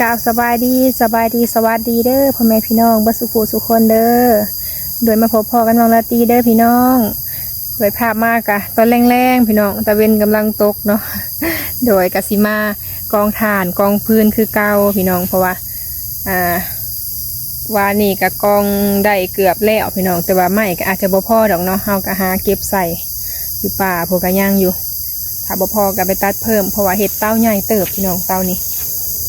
ກ່າວສະບາຍດີ ສະບາຍດີ ສະຫວັດດີເດີພໍ່ແມ່ພີ່ນ້ອງເບິດສູ່ຜູ້ສູ່ຄົນເດີ. ໂດຍມາພົບພໍ້ກັນນ້ອງລາຕີເດີພີ່ນ້ອງ. ໂດຍພາບມາກະຕອນແລງໆ ພີ່ນ້ອງ ຕາເວັນກຳລັງຕົກເນາະ. ໂດຍກະຊິມາກອງຖ່ານກອງຟືນຄືເກົ່າພີ່ນ້ອງ ເພາະວ່າ ອ່າ ວານນີ້ກະກອງໄດ້ເກືອບແລ້ວພີ່ນ້ອງ ແຕ່ວ່າໄມ້ກະອາດຈະບໍ່ພໍດອກເນາະ ເຮົາກະຫາເກັບໃສ່ຢູ່ປ່າພຸ້ນກະຍັງຢູ່. ຖ້າບໍ່ພໍກະໄປຕັດເພີ່ມ ເພາະວ່າເຮັດເຕົາໃຫຍ່ເຕີບພີ່ນ້ອງ ເຕົານີ້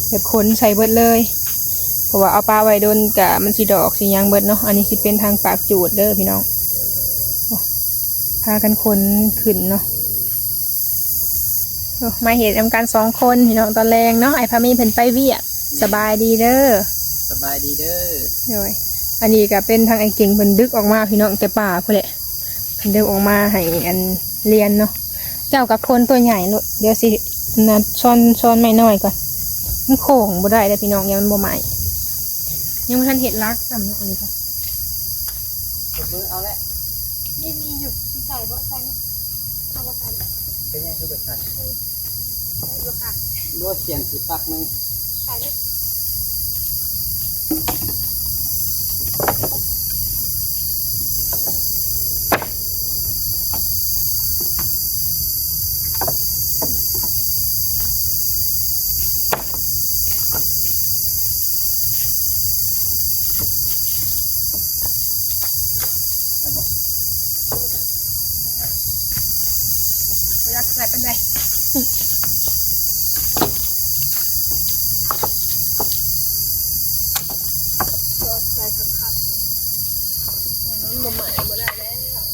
ແບບຂົນໃສ່ເບິດເລີຍ ເພາະວ່າເອົາປະໄວ້ດົນກະມັນຊິດອກຊິຫຍັງເບິດເນາະ. ອັນນີ້ຊິເປັນທາງປາກຈູດເດີພີ່ນ້ອງ ໂອ້ ພາກັນຂົນຂຶ້ນເນາະ. ໂອ້ ມາເຮັດນຳກັນສອງຄົນພີ່ນ້ອງ ຕອນແລງເນາະ ອ້າຍພາມີເພິ່ນໄປວຽກ. ສະບາຍດີເດີ ສະບາຍດີເດີ. ໂດຍ ອັນນີ້ກະເປັນທາງອ້າຍເກັ່ງເພິ່ນດຶກອອກມາພີ່ນ້ອງ ແຕ່ປ່າພຸ້ນແຫຼະ ເພິ່ນດຶກອອກມາໃຫ້ອັນລຽນເນາະ. ເຈົ້າກະຄົນຕົວໃຫຍ່ໂລດ ດຽວຊິອັນນັ້ນ ຊ້ອນ ຊ້ອນໄມ້ນ້ອຍກ່ອນ ມັນໂຄ້ງບໍ່ໄດ້ເດີພີ່ນ້ອງ ຢ້ານມັນບໍ່ໄໝ້. ຍັງບໍ່ທັນເຮັດຫຼັກຊ້ຳເນາະ ອັນນີ້ກະ ເຮັດມືເອົາແຫຼະ. ນີ້ມີຢູ່ ຊິໃສ່ບໍ່? ໃສ່ນີ້ ເອົາບໍ່ໃສ່? ເປັນຫຍັງຄືບໍ່ໃສ່? ບໍ່ຄັກ ບໍ່ ສຽງຊິປັກໜຶ່ງ ໃສ່ເລີຍ. ບໍ່ຢາກໃສ່ປານໃດ ຊອດໃສ່ຄັກໆ ມັນບໍ່ໄໝ້ບໍ່ໄດ້ແລ້ວ.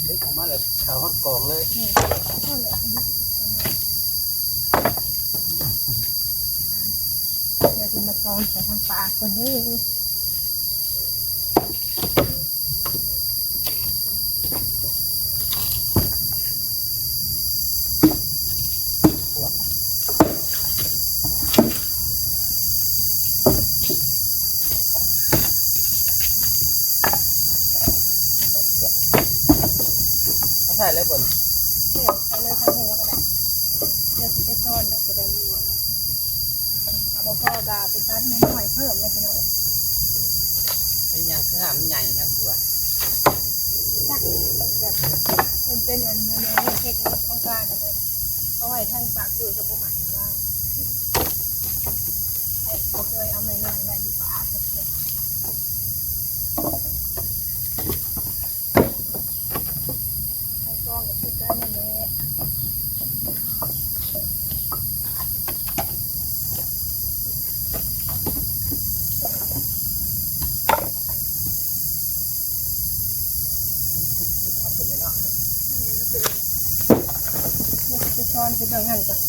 ດຶກອອກມາແລ້ວເຂົ້າຮອດກອງເລີຍ. ນີ້ ພໍແລ້ວ ດຶກອອກມາ ດຽວຊິມາຕອງໃສ່ທາງປາກກ່ອນເດີ. ເອົາໃສ່ເລີຍບໍ່? ນີ້ ໃສ່ເລີຍ ທັງຫົວກະໄດ້ ດຽວຊິໄປຊ້ອນດອກ ບໍ່ໄດ້ມີຫົວເນາະ. ເອົາບໍ່ພໍກະໄປຕັດໄມ້ນ້ອຍເພີ່ມເລີຍພີ່ນ້ອງ. ເປັນຫຍັງຄືຫາມັນໃຫຍ່ທັງຫົວ? ຈັກ ແບບມັນເປັນອັນນັ້ນເດ ເທັກນິກຂອງການອັນນັ້ນ ເອົາໄວ້ທັງປາກຄືກະບໍ່ໄໝ້ນະວ່າ. ໃຜບໍ່ເຄີຍເອົາໄມ້ນ້ອຍໄວ້ຢູ່ປ່າຈັກເທື່ອ. ໄຂ່ຟອງກະຄືກັນນັ້ນແຫຼະ. ເອົາຂຶ້ນເລີຍເນາະ. ດຽວຊິໄປຊ້ອນໄປເບິ່ງຫັ້ນກ່ອນ.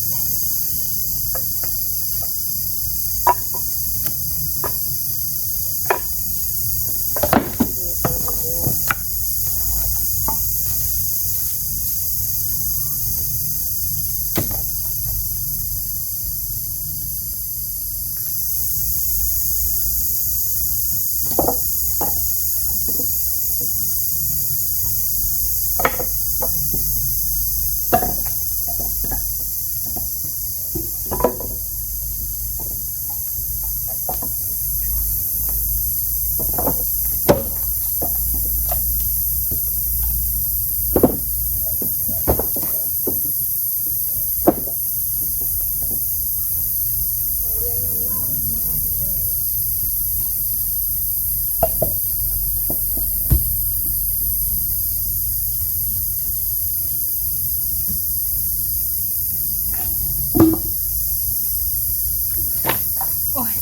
ໂອ້ຍ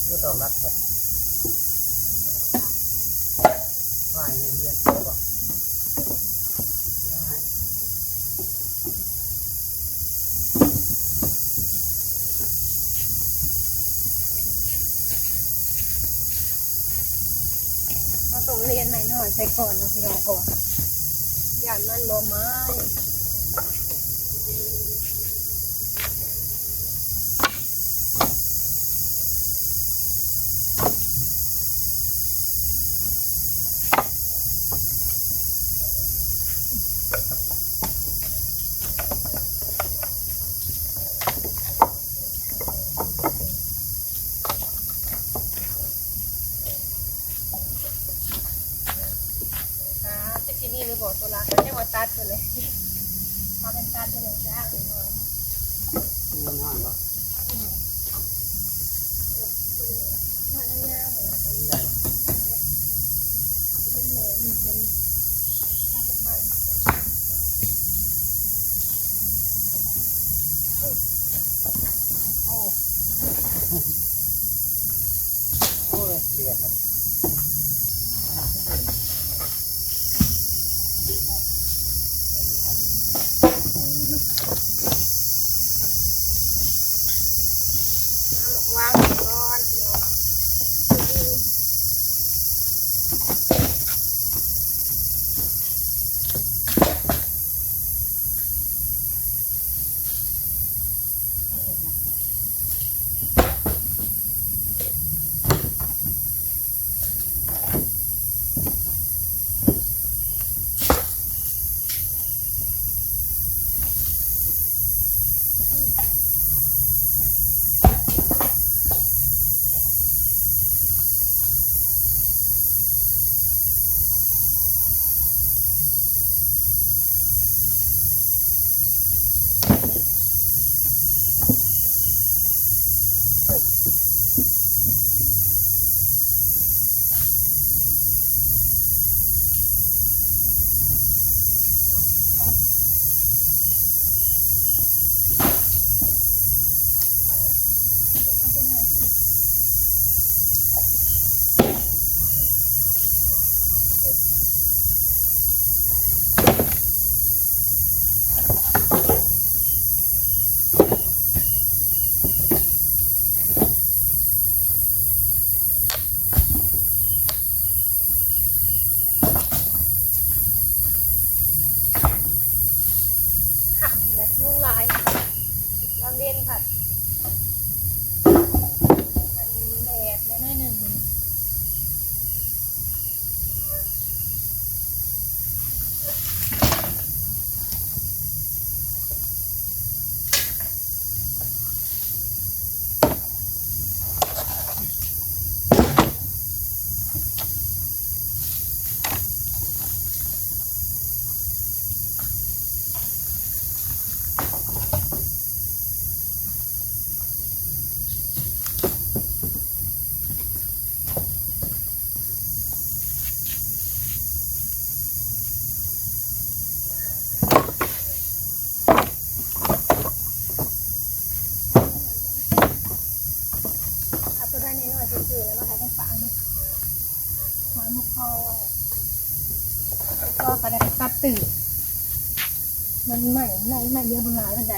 ບໍ່ຕ້ອງລັກໄປ ໄວ້ໃນເຮືອນເຂົາບໍ່? ເຮົາຕ້ອງລຽນໄມ້ນ້ອຍໃສ່ກ່ອນເນາະພີ່ນ້ອງ ເພາະວ່າຢ້ານມັນບໍ່ໄໝ້. ເລີຍ ເອົາເປັນການເປັນຫຍັງຈ້າງໜ້ອຍ ມັນຮ້ອນບໍ່? ອືມ ນ້ອຍຍາວໆ ມັນໃຫຍ່ ເປັນແຫຼມ ເປັນ ໂອ້ ໂອ້ຍ ເດືອດ ເອົາໝາກຫວ່າງກ່ອນ ພີ່ນ້ອງ. ຄ່ຳແລ້ວ ຍຸງຫຼາຍ ກາງເວັນພັດ ອັນ ແດດແດ່ໜ້ອຍໜຶ່ງ. ເອົາໂຕໃດນ້ອຍໆຊື່ໆ ແລ້ວມາໃສ່ຂອງຝາກນີ້ ໝາກມຸກຄໍ່ ໝາກມຸກຄໍ່ກໍໄດ້ຕັດຕື່ມ ມັນໄໝ້ ໄໝ້ ໄໝ້ດຽວບໍ່ຫຼາຍປານໃດ.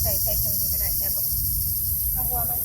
ໃສ່ ໃສ່ເຄິ່ງນີ້ກໍໄດ້ ແຊບບໍ່? ເອົາຫົວມັນ.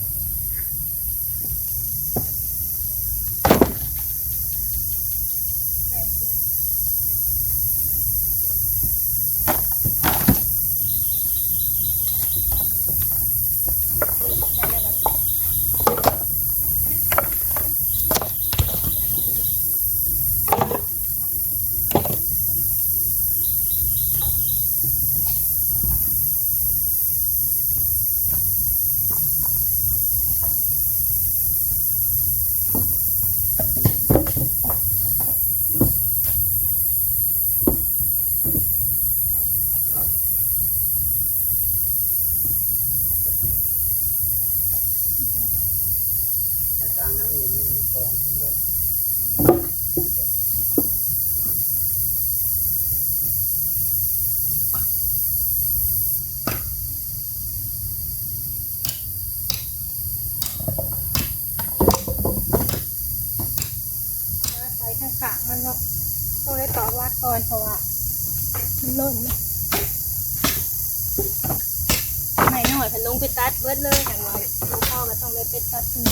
ແຕ່ທາງນັ້ນມັນມີຂອງໂລດ. ໃສ່ຂ້າງໆ ມັນເນາະ ຕ້ອງໄດ້ຕອກຫຼັກກ່ອນ ເພາະວ່າມັນຫຼົ່ນນະ ໄມ້ນ້ອຍ ຄັນລົງໄປຕັດເບິດເລີຍ ຈັ່ງວ່າບໍ່ພໍກໍຕ້ອງໄດ້ໄປຕັດຕື່ມ.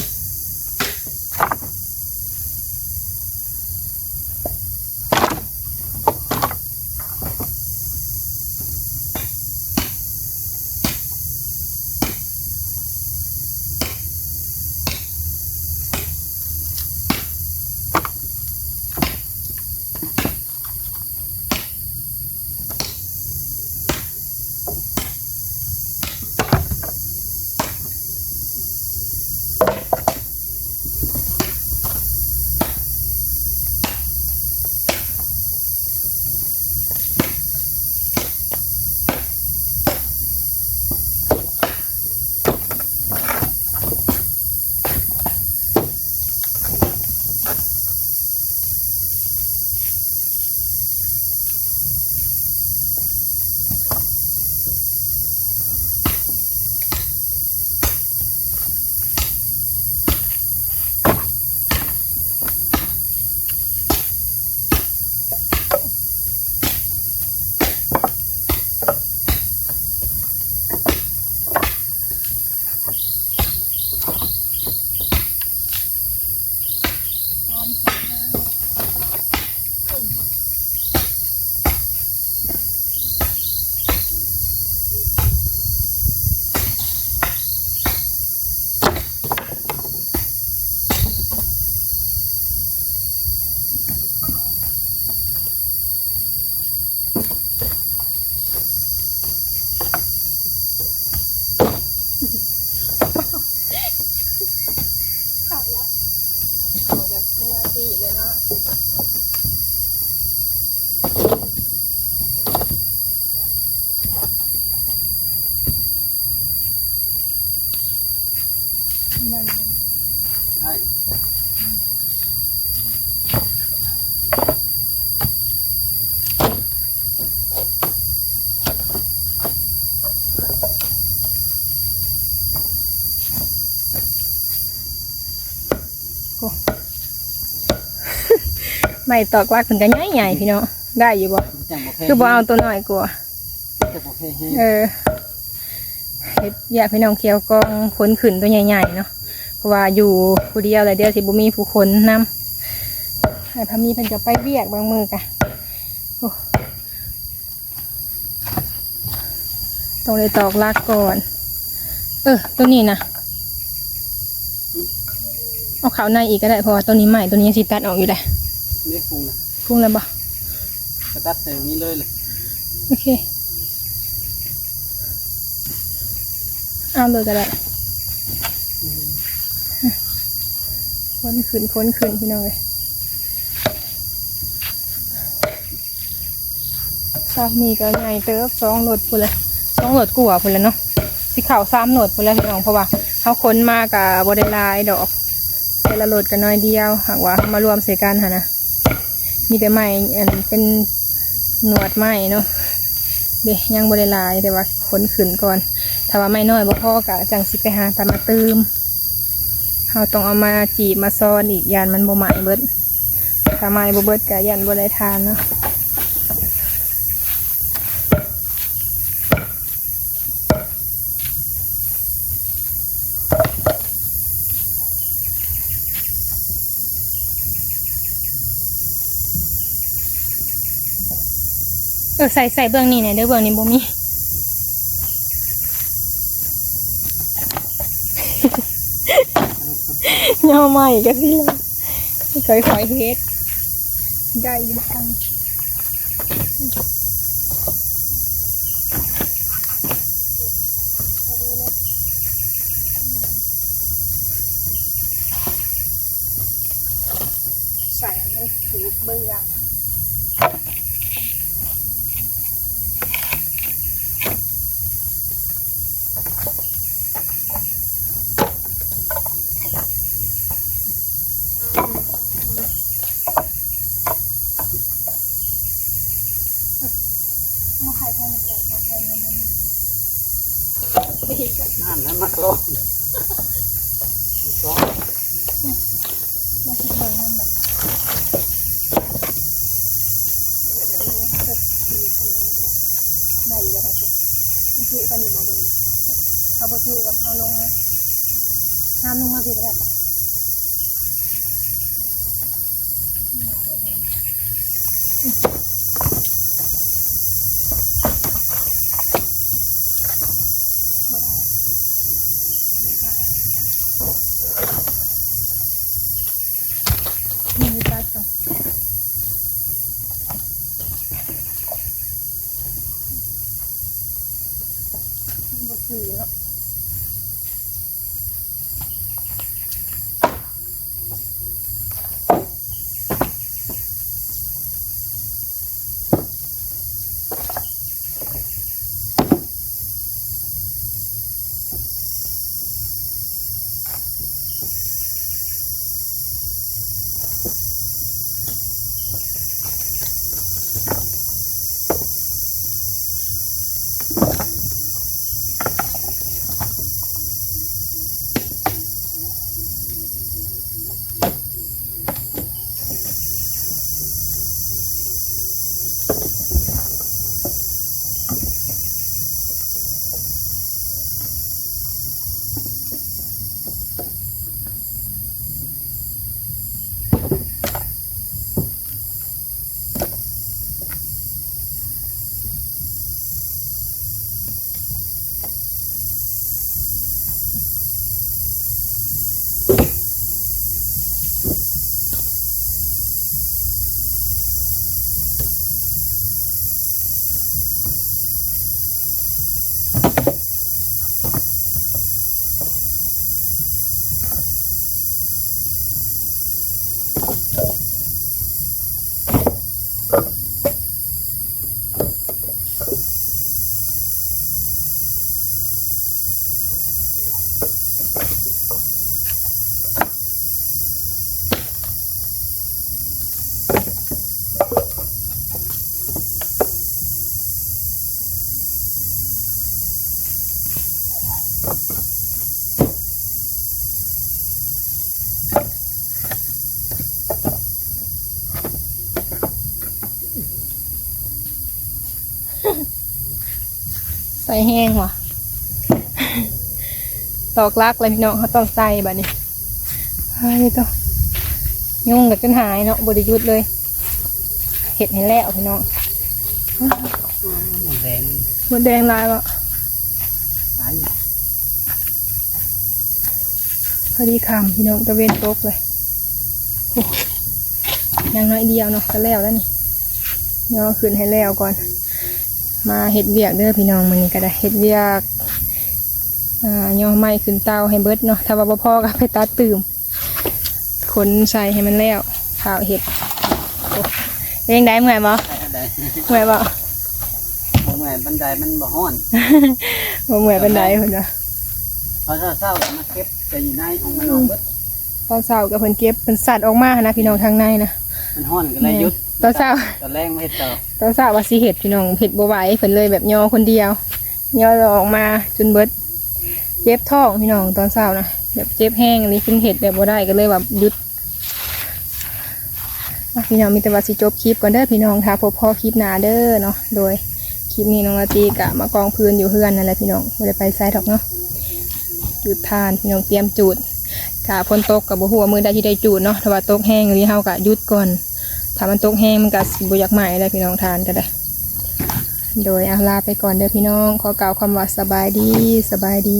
ເອົາແບບມືອາຊີບເລີຍເນາະ. ໄດ້ ໄດ້. ໂອ້ ໄມ້ຕອກຫຼັກເພິ່ນກໍໃຫຍ່ໆ ພີ່ນ້ອງ ໄດ້ຢູ່ບໍ່? ມັນຈັ່ງບໍ່ແພງ ຄືບໍ່ເອົາໂຕນ້ອຍກວ່າ? ມັນຈັ່ງບໍ່ແພງແຮງ ເອີ ເຮັດວຽກພີ່ນ້ອງ ກ່ຽວກ່ອງ ຂົນຂຶ້ນໂຕໃຫຍ່ໆເນາະ ເພາະວ່າຢູ່ຜູ້ດຽວແລ້ວ ດຽວຊິບໍ່ມີຜູ້ຂົນນຳ. ອ້າຍພາມີເພິ່ນກໍໄປວຽກບາງມື້ກະ ໂອ້ ຕ້ອງໄດ້ຕອກຫຼັກກ່ອນ. ເອີ ໂຕນີ້ນະ ເອົາເຂົ້າໃນອີກກໍໄດ້ ເພາະວ່າໂຕນີ້ໄມ້ ໂຕນີ້ຍັງຊິຕັດອອກຢູ່ເດ້. ນີ້ພຸງນະ ພຸງແລ້ວບໍ່? ກໍຕັດໃສ່ນີ້ເລີຍເລີຍ. ໂອເຄ ເອົາເລີຍກໍໄດ້. ອືມ ຂົນຂຶ້ນ ຂົນຂຶ້ນ ພີ່ນ້ອງເອີຍ. ຊັກນີ້ກໍໃຫຍ່ເຕີບ ສອງລົດພຸ້ນແຫຼະ ສອງລົດກວ່າພຸ້ນແຫຼະເນາະ ຊິເຂົ້າສາມລົດພຸ້ນແຫຼະພີ່ນ້ອງ ເພາະວ່າເຮົາຂົນມາກໍບໍ່ໄດ້ຫຼາຍດອກ ແຕ່ລະລົດກໍໜ້ອຍດຽວ ຫາກວ່າເຮົາມາລວມໃສ່ກັນຫັ້ນນະ ມີແຕ່ໄມ້ ອັນ ເປັນໜວດໄມ້ເນາະ ເດ້ ຍັງບໍ່ໄດ້ຫຼາຍ ແຕ່ວ່າຂົນຂຶ້ນກ່ອນ. ຖ້າວ່າໄມ້ນ້ອຍບໍ່ພໍກໍຈັ່ງຊິໄປຫາຕັດມາຕື່ມ. ເຮົາຕ້ອງເອົາມາຈີບມາຊອນອີກ ຢ້ານມັນບໍ່ໄໝ້ເບິດ ຖ້າໄໝ້ບໍ່ເບິດກໍຢ້ານບໍ່ໄດ້ທານເນາະ. ເອີ ໃສ່ ໃສ່ເບື້ອງນີ້ແດ່ເດີ ເບື້ອງນີ້ບໍ່ມີ. ແນວໃໝ່ກໍຊິ ຄ່ອຍໆເຮັດ ໄດ້ຢູ່ບໍ່? ໃສ່ໃຫ້ມັນຖືກເບື້ອງ. ມາຂາຍແພງນີ້ກໍໄດ້ ມາແພງເງິນມັນນີ້ ນັ້ນນະ ມັກລອງ ມັກລອງ ມາຄິດເບິ່ງນຳດອກ ໄດ້ຢູ່ບໍ່? ຖ້າຊິມັນຈຸກັນຢູ່ບໍ່? ເບິ່ງ ເຂົາບໍ່ຈຸກໍເອົາລົງມາ ຫ້າມລົງມາພີ້ກໍໄດ້ປະ? ບໍ່ໄດ້ ບໍ່ໄດ້. ນີ້ຕັດກ່ອນ ມັນບໍ່ຊື່ເນາະ. ໃສ່ແຮງຫວາ ຕອກຫຼັກເລີຍພີ່ນ້ອງ ເຮົາຕ້ອງໃສ່ບາດນີ້. ອ້າຍ ໂທ້ ຍຸງກໍຈົນຫາຍເນາະ ບໍ່ໄດ້ຢຸດເລີຍ. ເຮັດໃຫ້ແລ້ວພີ່ນ້ອງ. ມົດແດງ ມົດແດງຫຼາຍບໍ່? ຫຼາຍຢູ່. ພໍດີຄ່ຳພີ່ນ້ອງ ຕາເວັນຕົກເລີຍ. ໂອ້ ຍັງໜ້ອຍດຽວເນາະ ກໍແລ້ວແລ້ວນີ້. ຍໍຂຶ້ນໃຫ້ແລ້ວກ່ອນ. ມາເຮັດວຽກເດີພີ່ນ້ອງ ມື້ນີ້ກໍໄດ້ເຮັດວຽກ ຍໍໄມ້ຂຶ້ນເຕົາໃຫ້ເບິດເນາະ. ຖ້າວ່າບໍ່ພໍກໍໄປຕັດຕື່ມ ຂົນໃສ່ໃຫ້ມັນແລ້ວ ຟ້າວເຮັດ. ໂອ້ ເປັນຈັ່ງໃດ ເມື່ອຍບໍ່? ເມື່ອຍບໍ່? ບໍ່ເມື່ອຍປານໃດ ມັນບໍ່ຮ້ອນ. ບໍ່ເມື່ອຍປານໃດເພິ່ນວ່າ. ເຊົ້າໆ ກໍມາເກັບແຕ່ຢູ່ໃນ ອອກມານອກເບິດ. ຕອນເຊົ້າກໍເພິ່ນເກັບ ເພິ່ນສັດອອກມາຫັ້ນນະພີ່ນ້ອງ ທາງໃນນະ. ມັນຮ້ອນກໍເລີຍຢຸດ. ຕອນເຊົ້າ ຕອນແລງມາເຮັດຕໍ່. ຕອນເຊົ້າວ່າຊິເຮັດພີ່ນ້ອງ ເຮັດບໍ່ໄຫວ ເພິ່ນເລີຍແບບຍໍຄົນດຽວ ຍໍອອກມາຈົນເບິດ. ເຈັບທ້ອງພີ່ນ້ອງ ຕອນເຊົ້ານະ ແບບເຈັບແຮງອີ່ຫຼີ ຈຶ່ງເຮັດແບບບໍ່ໄດ້ ກໍເລີຍວ່າຢຸດ. ອ່ະ ພີ່ນ້ອງ ມີແຕ່ວ່າຊິຈົບຄລິບກ່ອນເດີພີ່ນ້ອງ ຖ້າພົບພໍ້ຄລິບໜ້າເດີເນາະ. ໂດຍ ຄລິບນີ້ນ້ອງລາຕີກະມາກອງຟືນຢູ່ເຮືອນນັ້ນແຫຼະພີ່ນ້ອງ ບໍ່ໄດ້ໄປໃສດອກເນາະ. ຈູດຖ່ານພີ່ນ້ອງ ຕຽມຈູດ ຖ້າຝົນຕົກກໍບໍ່ຮູ້ວ່າມື້ໃດຊິໄດ້ຈູດເນາະ. ຖ້າວ່າຕົກແຮງອີ່ຫຼີເຮົາກໍຢຸດກ່ອນ ຖ້າມັນຕົກແຮງມັນກໍຊິບໍ່ຢາກໄໝ້ແລ້ວພີ່ນ້ອງ ຖ່ານກໍໄດ້. ໂດຍ ອ່ະ ລາໄປກ່ອນເດີພີ່ນ້ອງ ຂໍກ່າວຄຳວ່າສະບາຍດີ ສະບາຍດີ.